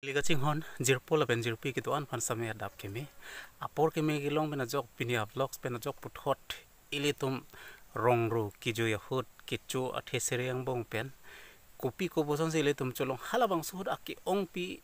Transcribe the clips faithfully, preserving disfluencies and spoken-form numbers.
Ili kachinghon jirpo lapen jirpi kedo-an aphan same adap keme. Apor keme kelong pen ajok pini a-vlogs pen ajok puthot ilitum rongro kejui ahut kecho athesere angbong pen kopi kopuson si ilitum cholong, halabangso ahut ake-ongpi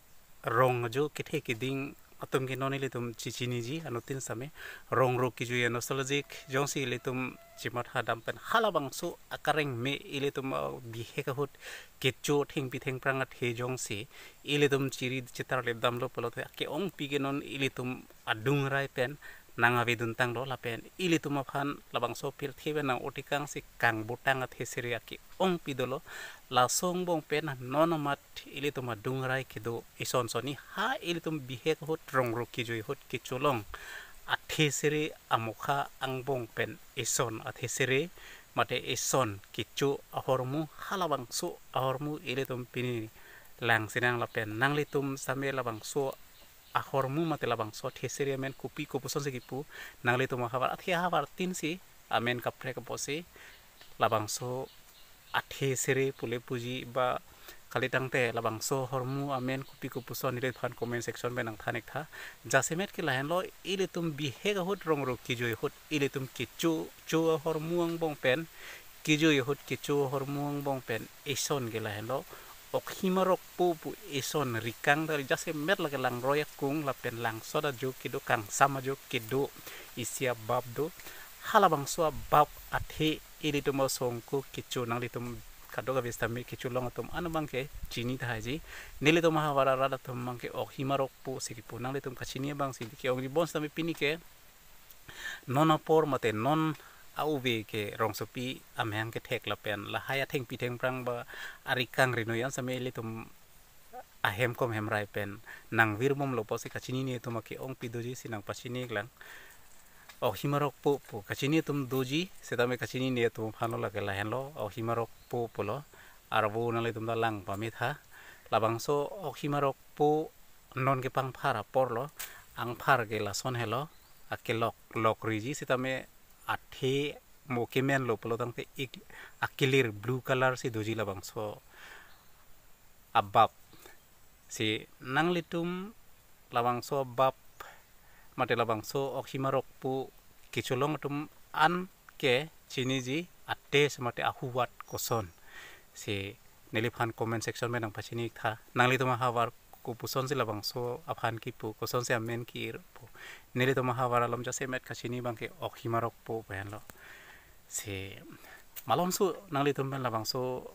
rong ajo kethe keding atum ke non ilitum chechiniji, anuttin same rongro kejui a-nostalgic jongsi ilitum chimatha dam pen halabangso akareng me ilitum, ah, bihek ahut kecho thengpi thengphrang athe jongsi ilitum chiri chetar le damlo pulote ake-ongpi ke non ilitum adung rai pen nang avedun tanglo lapen ilitum aphan labangso pirthe pen nang otikang si kangbutang athesere ake-ongpi dolo. Laso angbong pen non amat ilitum adung rai kedo ison soni ha ilitum bihek ahut rongro kejui ahut kecholong athesere amokha angbong pen ison athesere mate ison kecho ahormu, halabangso ahormu ilitum pini langsinang lapen nanglitum same labangso ahormu mate labangso athesere amen kopi kopuson si kipu, nanglitum ahavar athe ahavartin si amen kaprek apotsi labangso athesere pule puji ba kalitangte labangso ahormu amen kopi kopuson neliphan comment section pen nangthan iktha. Jasemet ke lahenlo, ilitum bihek ahut rongro kejui ahut ilitum kecho cho ahormu angbong pen, kejui ahut kecho ahormu angbong pen ison ke lahenlo, Okhima Rokpo pu ison rikang dal jasemet lake langroi akung lapen langsot ajo kedo, kangsam ajo kedo, isi abap do. Halabangso abap athe ilitum asongko kecho, nanglitum kadokave sitame kecholong atum an abangke chini tahai ji. Nelitum ahavar arat atum abangke Okhima Rokpo si kipu, nanglitum kachini abang si ke-ongji bonsitame pini ke non apor mate non a-uve ke rongsopi amahang kethek lapen lahai athengpi thengphrang ba arikang rinoi an same ilitum ahem kom hem rai pen nangvirbomlo pusi kachinine atum ake-ongpi doji si nangpachini iklang. Okhima Rokpo pu kachini atum doji, sitame kachinine atum aphanlo lake lahenlo, Okhima Rokpo pulo. Arvo nanglitum ta lang pame tha. Labangso Okhima Rokpo non kepangphar aporlo, angphar ke lason helo, akelok lok riji sitame athe mo kemenlo pulo tangte ik akelir blue color si doji labangso abap. Si nanglitum labangso abap mate labangso Okhima Rokpo kecholong atum an ke chiniji, a-taste mate ahuvat koson. Si neliphan comment section pen nangpachini iktha. Nanglitum ahavar kopuson si labangso aphan kipu, koson si amen ki-ir pu. Nelitum ahavar alom jasemet kachini abangke Okhima Rokpo pu henlo. Si malomso nanglitum pen labangso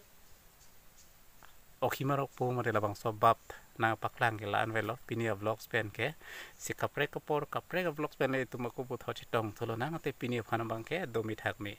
Okhima Rokpo mate labangso abap nangpaklang ke la-an avelo pini a-vlogs pen ke. Si kaprek apor kaprek a-vlogs pen le itum ako puthot chetong thu lonang, ate pini aphan abangke do mithak me.